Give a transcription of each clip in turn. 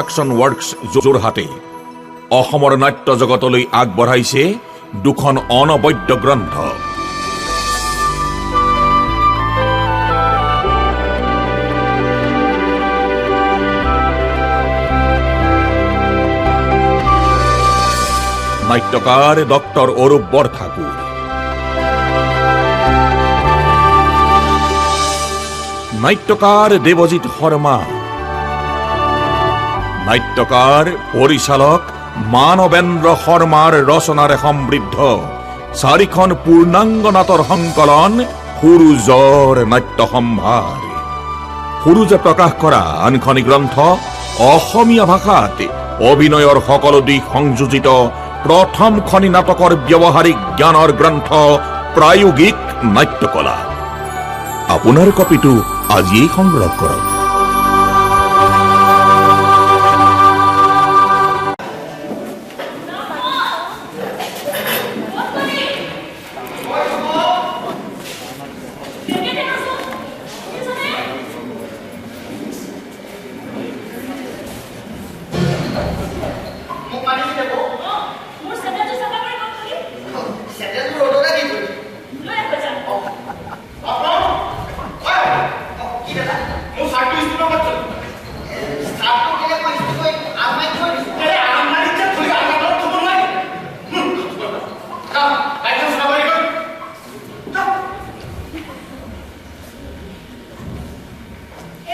Production works যোৰহাটে অসমৰ নাট্য জগতলৈ আগবঢ়াইছে দুখন অনবদ্য গ্ৰন্থ। নাট্যকাৰ ডক্টৰ অৰূপ বৰঠাকুৰ, নাট্যকাৰ দেৱজিৎ শৰ্মা, নাট্যকাৰ পৰিচালক মানৱেন্দ্ৰ শৰ্মাৰ ৰচনাৰে সমৃদ্ধ চাৰিখন পূৰ্ণাংগ নাটৰ সংকলন সূৰুযৰ নাট্য সম্ভাৰ। সূৰুযে প্ৰকাশ কৰা আনখনি গ্ৰন্থ অসমীয়া ভাষাত অভিনয়ৰ সকলো দিশ সংযোজিত প্ৰথমখনি নাটকৰ ব্যৱহাৰিক জ্ঞানৰ গ্ৰন্থ প্ৰায়োগিক নাট্যকলা। আপোনাৰ কপিটো আজিয়েই সংগ্ৰহ কৰক। মোক মাতিছিলে বৌ। মোৰ চেণ্ডেলযোৰ চাফা কৰি ক'ত থলি? চেণ্ডেলযোৰ ৰ'দতে দি থৈছো। লৈ আহ যা। অ, অ, অ, কি দাদা? মোৰ চাৰ্টটো স্কুলৰ ক'ত থলি? চাৰ্টটো কেলে মই স্কুলত আলমাৰিত থৈ দিছো। আৰে আলমাৰিত যে থলি, আলমাৰিত থ'ব নোৱাৰি। যা, বাইকখন চাফা কৰি গ'ল। যা।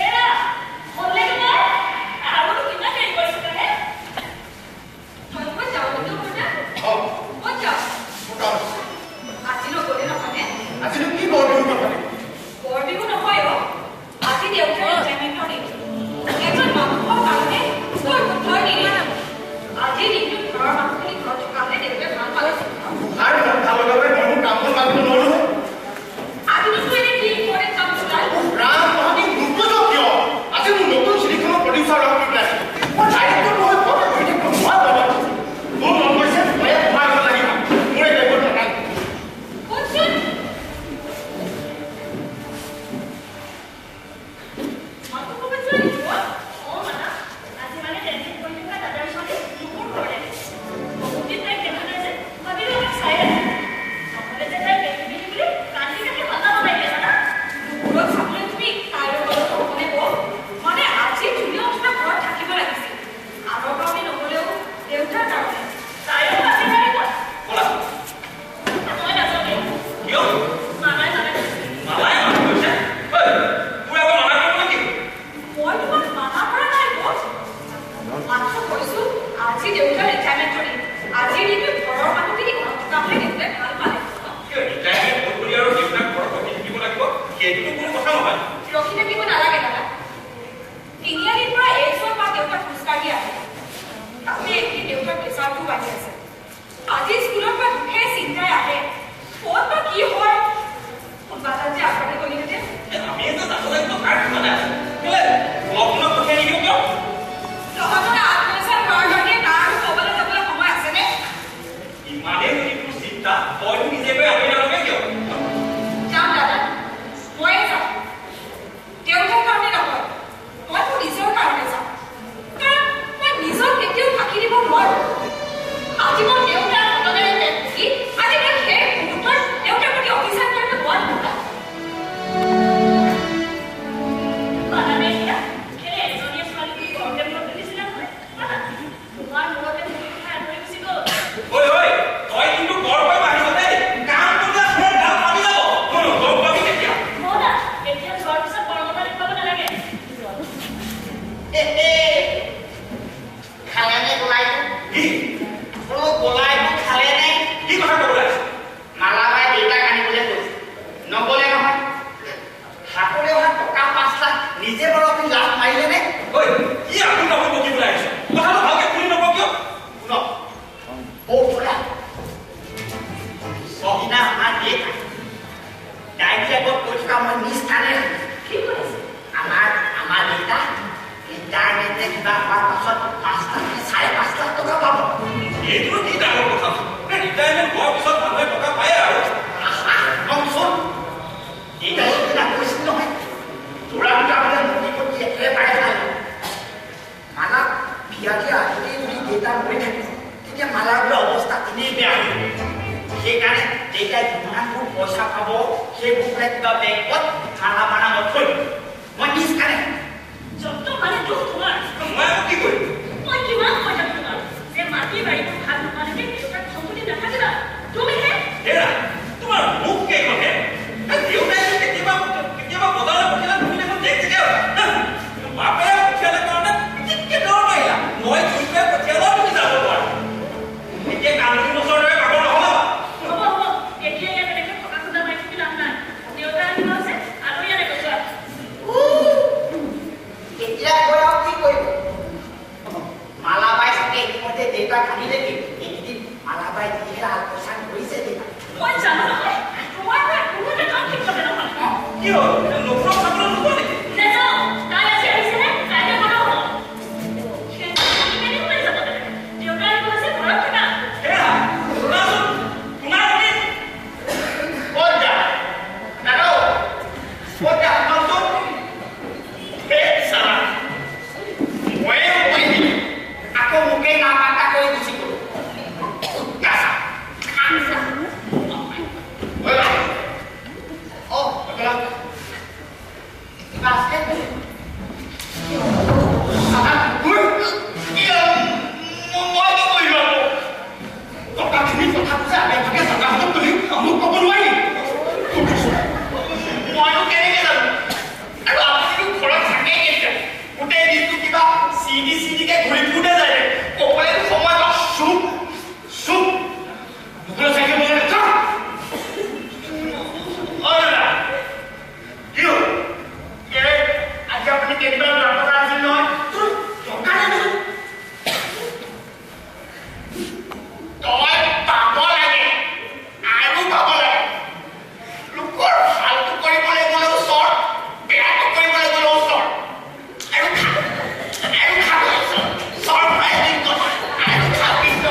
এৰা, হ'লনে তোমাৰ? আৰুনো কিমান দেৰি কৰিছিলা হে? তই ক'ত যাৱ কিন্তু বৰ্তা? অ, ক'ত যাৱ? মোৰ কাম আছে। আজি নগ'লে নহয়নে? আজিনো কি বৰ বিহু কথা? বৰ বিহু নহয় অ'। আজি দেউতাৰ ৰিটায়াৰমেণ্টৰ দিন। এজন মানুহৰ কাৰণে বৰ দুখৰ দিন। আজিৰ দিনটোত ঘৰৰ মানুহখিনি ঘৰত থকা হ'লে দেউতাই ভাল পালেহেঁতেন। আৰু মন ভাল লগাবলৈ মই মোৰ কামখন বাদ দিব নোৱাৰো নহয়। আজিনো তোৰ এনে কি ইম্পৰ্টেণ্ট কাম ওলাল? উফ, ৰাম, তহঁতি নুবুজ কিয়? আজি মোৰ নতুন চিঠিখনৰ প্ৰডিউচাৰ লগ কৰি পেলাইছে। মই ডাইৰেক্টৰ নহয়, ঘৰতে বহি থাকিব নোৱাৰো বাবা। মোৰ মন গৈছে, মই ইয়াত তোমাৰ লগত লাগিব। মোৰ এই দায়িত্ব নাই। শুনচোন। মনটো ক'ৰবাত যোৱা নেকি অ'? অ' মানা, আজি মানে টেনচন কৰি থকা দাদাৰ ছোৱালী নুপুৰ ঘৰলৈ আহিছে। বহুত দিন তাইক দেখা নাই যে, ভাবিলো এপাক চাই আহোঁ। নহ'লে যে তাই বেবী বেবী বুলি কান্দি কাটি হাল্লা লগাই দিয়ে জানা? নুপুৰক চাবলৈ তুমি তাইৰ লগত নহ'বনে বৌ? মানে আজি তুমি অন্ততঃ ঘৰত থাকিব লাগিছিল। আনৰ কাৰণে নহ'লেও দেউতাৰ কাৰণে। তাইও আজি নাই গ'ল। ব'লা। মই নাযাওঁ দেই। কিয়? মামাই মানা কৰিছে। মামাই মানা কৰিছে? ঐ, তোৰ আকৌ মানা কৰিবলৈ কি? মই তোমাক মানা কৰা নাই গো। মাত্ৰ কৈছো, আজি দেউতাৰ ৰিটায়াৰমেণ্টৰ দিন। আজিৰ দিনটোত ঘৰৰ মানুহখিনি ঘৰত থকা হ'লে দেউতাই ভাল পালে। কিয় ৰিটায়াৰমেণ্ট হ'ল বুলি আৰু দেউতাক ঘৰত ৰখি থাকিব লাগিব, সেইটোতো কোনো কথা নহয়। ৰখি থাকিব নালাগে দাদা। তিনিআলিৰ পৰা এইচৰ পৰা দেউতাক খোজকাঢ়ি আহে। তাতে এইখিনি দেউতাৰ প্ৰেছাৰটোও বাঢ়ি আছে। আজি স্কুলৰ পৰা দুখে চিন্তাই আহে, ক'ত বা কি হয়। কোনোবা এটাত যে আগবাঢ়ি গ'লিহেঁতেন। আমি যে যাব লাগিব কাৰ ঠিকনা আছে? কেলে লগ্নত পঠিয়াই নিদিওঁ কিয়? তহঁতৰ 8 পইচা ঘৰৰ কাৰণে তাৰ আৰু ক'ৰবালৈ যাবলৈ সময় আছেনে? ইমানেই যদি তোৰ চিন্তা, তইতো নিজে গৈ আনি নালাগে কিয়? যাম দাদা, ময়ে যাম। দেউতাৰ কাৰণে নহয়, মই মোৰ নিজৰ কাৰণে যাম। কাৰণ মই নিজক কেতিয়াও ফাঁকি দিব নোৱাৰো। আজি মই দেউতাৰ ঘটনাৰে পেট পুহি আজি মই শেষ মুহূৰ্তত দেউতাৰ প্ৰতি অভিযান কৰিব নোৱাৰো দাদা। পালানে এতিয়া? কেলে এজনীয়ে ছোৱালী বুলি ঘৰতে মূৰত তুলিছিলা নহয়? পালা? তোমাৰ মূৰতে মুড়ি খাই আঁতৰি গুচি গ'ল। ঐ ঐ, তই কিন্তু বৰকৈ বাঢ়িছ দেই। কাম কৰিলে তোৰ গাল ফাটি যাব। গম পাবি তেতিয়া। মৌদা, এতিয়া যোৱাৰ পিছত বৰমতা দেখুৱাব নালাগে। খালেনে গোলাইটো? কি? বোলো গোলাইটো খালেনে? কি কথা ক'বলৈ আহিছ? মালাবাই দেউতাক আনিবলৈ কৈছে, নগ'লে নহয়। হাতলৈ অহা টকা 5 লাখ নিজে বাৰু আপুনি লাভ মাৰিলেনে? ঐ, কি আহোঁ নাহোঁ বকিবলৈ আহিছ? কথাটো ভালকে খুলি নকৱ কিয়? শুনক, বৌ খুৰা, সিদিনা আমাৰ দেউতাই ডায়েৰীৰ আগত কৈ থকা মই নিজ কাণেৰে শুনিছোঁ। কি কৰিছে? আমাৰ আমাৰ দেউতা ৰিটায়াৰমেণ্ট নে কিবা হোৱাৰ পাছত 5 লাখ নে 5.5 লাখ টকা পাব। এইটোনো কি ডাঙৰ কথা? ৰিটায়াৰমেণ্ট হোৱাৰ পিছত মানুহে টকা পায় আৰু। আহা, শুনকচোন, দেউতাই সিদিনা কৈছিল নহয়, তোৰা দুটা বোলে মুৰ্গী প্ৰতি একেবাৰে ভাল। মালাক বিয়া দিয়াৰ আগতেই যদি দেউতা মৰি থাকিব তেতিয়া মালাৰ বোলে অৱস্থা তেনেই বেয়া হৈ যাব। সেইকাৰণে দেউতাই যিমানবোৰ পইচা পাব সেইবোৰ বোলে কিবা বেংকত মালা নামত থৈ দিব। মই নিজ কাণে যত মানে দুখ তোমাৰ। মই আকৌ কি কৰিম? মই কিমান কৈ থাকো তোমাক যে মাটি বাৰীবোৰ ভাগ নোপোৱালৈকে দেউতাক খং তুলি নাথাকিবা। তুমিহে হেৰা, তোমাৰ মুখ কেইখনহে? দেউতাই কেতিয়াবা কেতিয়াবা বজাৰলৈ পঠিয়ালে তুমি দেখোন জেক জেকাই উঠা। বাপেৰে পঠিয়ালে কাৰণে পিটিককে দৌৰ মাৰিলা। মই জোনটোৱে পঠিয়ালেও তুমি যাব নোৱাৰা। এতিয়া কান্দুলি মাছৰ দৰে পাগল নহ'বা। হ'ব হ'ব, এতিয়া ইয়াত এনেকৈ থকা খুন্দা মাৰি থাকি লাভ নাই। দেউতা আহিব আছে, আদৰি আনে যোৱা। এতিয়া গৈ আৰু কি কৰিব? মালাবাই চাগে ইতিমধ্যে দেউতাক আনিলে কি? এইকেইদিন মালাবাই যিহে আলপৈচান ধৰিছে দেউতাক। মই জানো নহয়, তোমাৰ পৰা কোনো এটা কাম ঠিকমতে নহয়। কি হ'ল? নতুনক চাবলৈ নোযোৱা নেকি? নাযাওঁ। তাই আজি আহিছেহে, কাইলৈ গ'লেও হ'ব। সেইটো শুনি মেলি ওলাই যাব তেনে। দেউতা আহিব আছে, ঘৰত থাকা। হেৰা, শুনাচোন, শুনা তুমি? ক'ত যা? দাদা, ক'ত যা? শুনকচোন। ধেৎ চালা। ময়ে উপায় দিলোঁ। আকৌ মোকেই নাপাতা কৰি গুচি গ'ল। নাচা। ঐ বা। অ, কিবা আছে? কি মই কি কৰিলো আকৌ? টকাখিনি কথা বুজা আগে ভাগে দাদাহঁতক তুলি মোক ক'ব নোৱাৰি। মইনো কেনেকে জানো? আৰু আপুনিনো ঘৰত থাকে কেতিয়া? গোটেই দিনটো কিবা চিডি চিডিকে ঘূৰি ফুৰোতে যায়। ক'বলৈতো সময় পাওঁ। চুপ চুপ, মুখলৈ চাই থাকিব নোৱাৰে। যাওঁ। অ দাদা, কি হ'ল? এই আজি আপুনি কেইদিনমান যোৱাৰ কথা আছিল নহয়? তোৰ দৰকাৰ নাই নহয়। তই পাব লাগে আৰু পাব লাগে। লোকৰ ভালটো কৰিবলৈ গ'লেও চৰ, বেয়াটো কৰিবলৈ গ'লেও চৰ। আৰু খা, আৰু খাব চৰ, চৰ ভৰাই দিম তই, আৰু খা কিন্তু।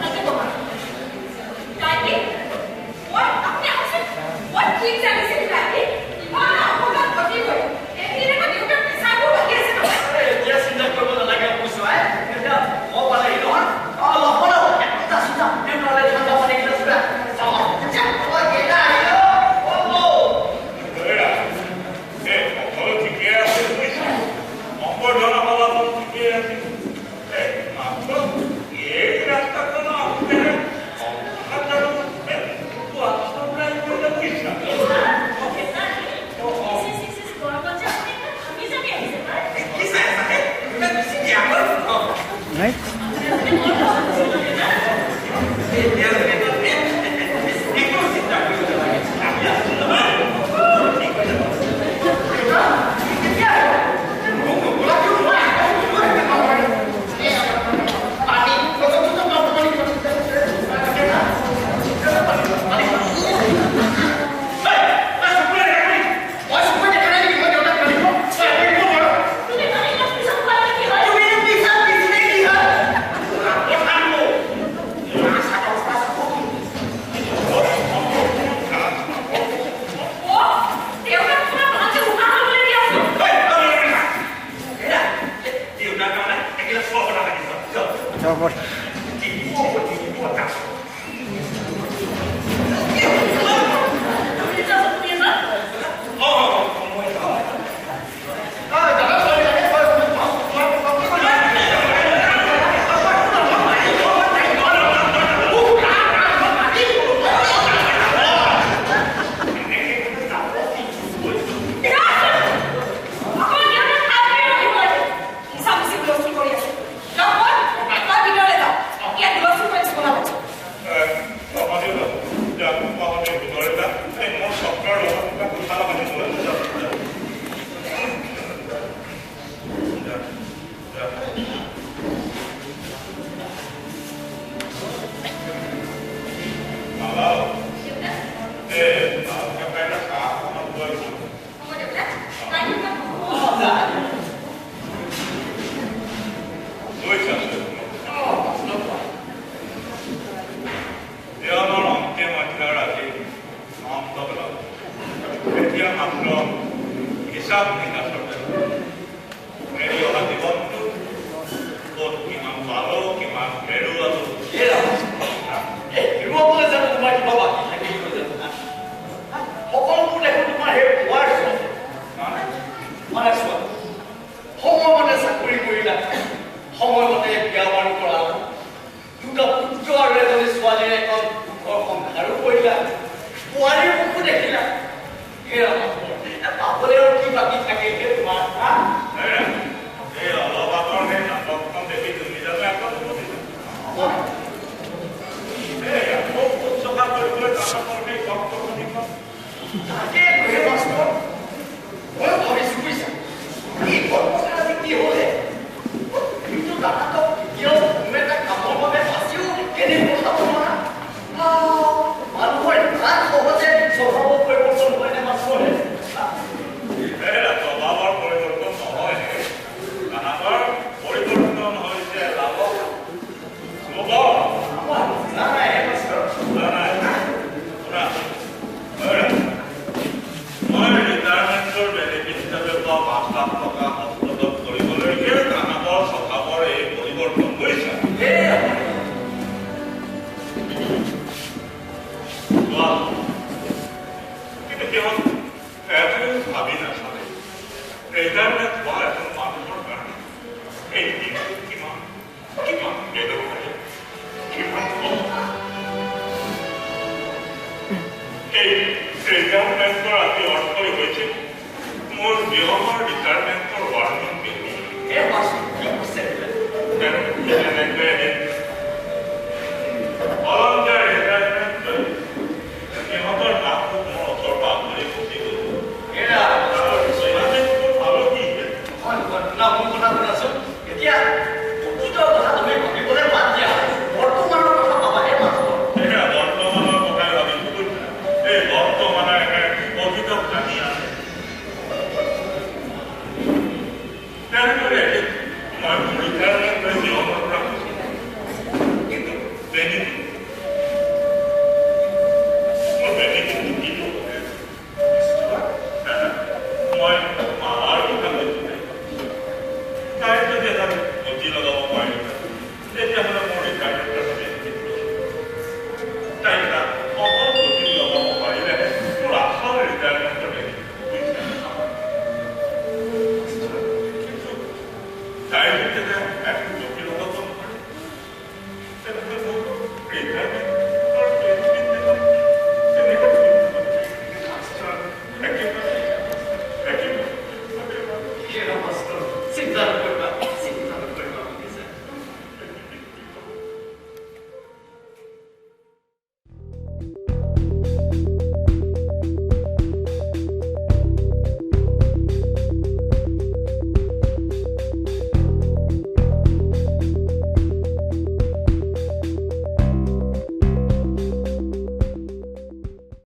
তাকে বহা। গায়ত্ৰী, ঐ, আপুনি আহকচোন। ঐ, ঠিক জানিছিল গায়ত্ৰী। ইমান অপমান ঘটি গ'ল। এইখিনি আকৌ দেউতাৰ বিচাৰবোৰ বাকী আছে নহয়। এতিয়া চিন্তা কৰিব নালাগে বুজিছো। এতিয়া মই পালেহি নহয়। অ লক্ষ্মণ, যাচোন যা, দেউতালৈ ঠাণ্ডা পানী এগিলাচ লৈ আহ। যাওঁ। ঐ, দেউতা আহিল অ। অ বৌ। হেৰা, এই সকলো ঠিকেই আছে বুজিছা। সম্বৰ্ধনা সভাখন ঠিকেই আছে। এই মাত্ৰ এই ৰাস্তাখন আহোঁতে হঠাৎ জানো এই আচৰাই পৰিলে বুজিছা। দেউতা আহিল। ইচ, ইচ, ইচ, ইচ, গৰমত যে আপুনি একদম ঘামি জামি আহিছে পাই। কি চাই আছা হে? বেছি দিয়া আকৌ। আপোনাৰ চাগে বৰ কষ্ট হৈছে ন দেউতা? এতিয়া একো চিন্তা কৰিব নালাগে। আমি আছো নহয়। ঠিক হৈ যাব। মোক নকলা কিয়? মই পানী। মই চকুৰে দেখা নাই নেকি? মই দেউতাক মাৰিব। তই এৰিব নোৱাৰ। তুমি পানী গিলাচ পিছত খোৱালে কি হয়? তুমি পিছত পিছনে কি হয়? অ, দেউতাক তোমাৰ ভালকে উশাহ ল'বলৈ দিয়াচোন। দেউতাৰ কাৰণে এগিলাচ চৰবত আনি দিছো। তুমি যোৱাচোন, তুমি যোৱা। অ, মই যাওঁ। অ দাদা, চৰি, মই কি কৰিলো? যোৱাচোন। অকণমান দেউতাক খাই বৈ আহিব আজি। মিছামিছি হুলস্থুল কৰি আছে। লক্ষ্মণ, তই ভিতৰলৈ যা। ইয়াত হুলস্থুল ছোৱালীৰে এখন সুখৰ সংসাৰো কৰিলা, বোৱাৰীৰ মুখো দেখিলা। হেৰা মাষ্টৰ, পাবলৈ আৰু কি বাকী থাকে হে তোমাৰ? হা, এই অলপ আগৰ সেই নাটকখন দেখি তুমি জানো আকৌ নুবুজিলা? এই আকৌ শুশ্ৰূষা কৰিবলৈ নাটকৰ সেই ভক্তখনিখন। তাকে হে মাষ্টৰ, ময়ো ভাবিছো বুজিছা, এইখন কথা আজি কি হ'লে? কিন্তু দাদাক কেতিয়াও কোনো এটা কামৰ বাবে বাচিও কেনে পঠাব নোৱাৰা। মানুহৰ ইমান সহজে স্বভাৱৰ পৰিৱৰ্তন হয়নে মাষ্টৰ? হেৰা, স্বভাৱৰ পৰিৱৰ্তন নহয় হে। তাহাঁতৰ পৰিৱৰ্তন হৈছে লাভত লোভত। মই বুজা নাই হে মাষ্টৰ। বুজা নাই? শুনা, হেৰা, মই ৰিটায়াৰমেণ্টৰ বেনিফিট হিচাপে পোৱা 5 লাখ টকা হস্তগত কৰিবলৈকে তাহাঁতৰ স্বভাৱৰ এই পৰিৱৰ্তন, বুজিছা? হে চোৱা, কিন্তু সিহঁত এটাও ভাবি নাচালে ৰিটায়াৰমেণ্ট হোৱা এজন মানুহৰ কাৰণে এই দিনটো কিমান কিমান বেদনাদায়ক, কিমান কষ্ট। এই ৰিটায়াৰমেণ্টৰ আজি অৰ্থই হৈছে মোৰ জীৱনৰ ৰিটায়াৰমেণ্টৰ ৱাৰ্ণিং বেল। হে মাষ্টৰ, কি কৈছে এইবিলাক? তেনেকৈ এদিন